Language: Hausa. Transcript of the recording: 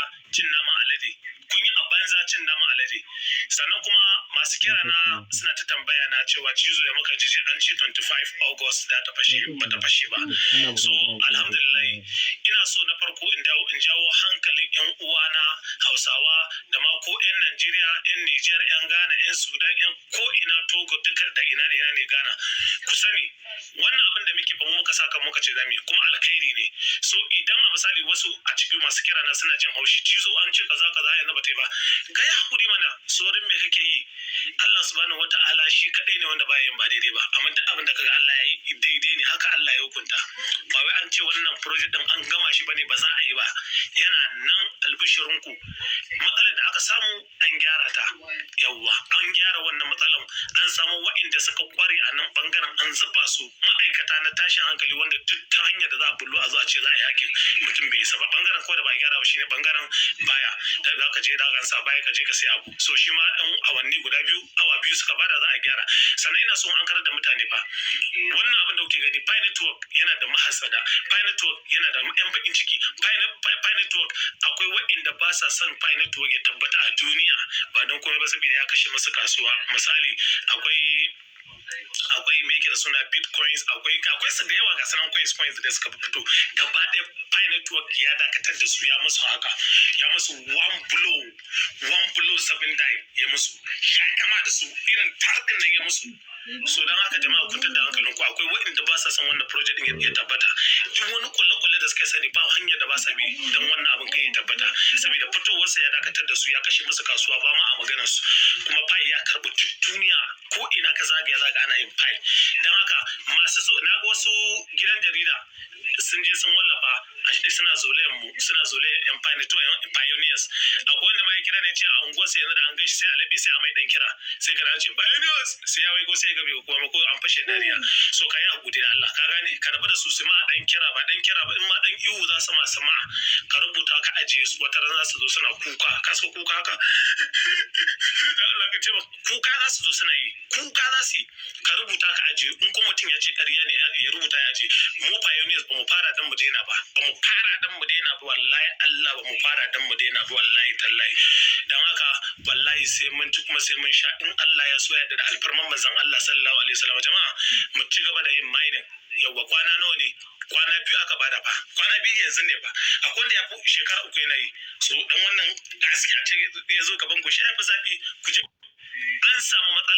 banza cin naman alade, kun yi a banza cin naman alade. Sannan kuma masu kira na suna ta tambaya na cewa cizo ya muka jiji an ce 25 August da ta fashe, ba ta fashe ba. So alhamdulillah, ina so na farko in dawo in jawo hankalin yan uwana Hausawa da ma ko yan Najeriya, yan Niger, yan Ghana, yan Sudan, yan ko ina, Togo, duka da ina da ina ne Ghana. Ku sani, wannan abin da muke fa, mu muka saka muka ce zamu yi, kuma alkhairi ne. So idan a misali wasu a cikin masu kira na suna jin haushi, cizo an ce kaza kaza, yanzu ba ta yi ba, ga ya hakuri mana. Saurin me kake yi? Allah Subhanahu Wata'ala shi kadai ne wanda baya yin ba daidai ba, amma duk abin da kaga Allah ya yi daidai ne, haka Allah ya hukunta. Ba wai an ce wannan project din an gama shi bane ba za a yi ba, yana nan. Albishirinku, matsalar da aka samu an gyara ta. Yawwa, an gyara wannan matsalar, an samu wa'inda suka kware a nan bangaren, an zuba su ma'aikata na tashin hankali, wanda duk ta hanyar da za a bullo a zo a ce za a yi hacking, mutum bai isa ba. Bangaren kawai da ba a gyara ba shine bangaren baya da za ka je da sa baya ka je ka sai abu. So shi ma ɗan awanni guda 2, awa 2 suka bada, za a gyara. Sannan ina son an karar da mutane fa, wannan abin da kuke gani, Pi Network yana da mahasada, Pi Network yana da yan bakin ciki, Pi Network akwai waɗanda ba sa son Pi Network ya tabbata a duniya, ba don komai ba saboda ya kashe musu kasuwa. Misali, akwai me yake da suna, bitcoins, akwai su da yawa, ga sanan coins coins da suka fito gaba ɗaya. Pi Network ya dakatar da su, ya musu haka, ya musu one blow, one blow seven die, ya musu, ya gama da su, irin tarɗin nan ya musu. So don haka jama'a, kwantar da hankalin ku. Akwai waɗanda ba sa son wannan project din ya tabbata. Duk wani kulle-kulle da suka sani, ba hanyar da ba sa bi don wannan abin kai ya tabbata, saboda fitowarsa ya dakatar da su, ya kashe musu kasuwa, ba ma a maganar su. Kuma Pi ya karɓi duk duniya, ko ina ka zagaya zaga ana yin Pi. Don haka masu so, na ga wasu gidan jarida sun je sun wallafa, suna zolayen mu, suna zolayen yan Pi Network, yan pioneers. Akwai wanda ma ya kira ne ce a unguwarsa yanzu da an gaishe sai a laɓe, sai a mai dan kira, sai ka ce "Pioneers", sai ya waigo sai ya ga bai kuma ko an fashe dariya. So ka yi hakuri da Allah, ka gane, ka rabu da su, su ma dan kira, ba dan kira ba, in ma dan ihu za su ma su ma, ka rubuta ka ajiye su. Wata ran za su zo suna kuka, ka so kuka haka da Allah ka ce kuka za su zo suna yi, kuka za su yi. Ka rubuta ka ajiye. In kuma mutum ya ce ƙarya ne, ya rubuta ya ajiye. Mu pioneers ba mu fara dan mu daina ba, ba mu fara dan mu daina ba. Wallahi Allah, ba mu fara dan mu daina ba, wallahi tallahi. Dan haka wallahi sai mun ci kuma sai mun sha, in Allah ya so ya da alfarman manzon Allah Sallallahu Alaihi Wasallam. Jama'a, mu ci gaba da yin mining. Yawwa, kwana nawa ne? Kwana 2 aka bada fa, kwana 2 yanzu ne fa. Akwai wanda ya fi shekara 3 yana yi. So dan wannan gaskiya ce ya zo gaban goshi ya fi zafi. Ku je, an samu matsala.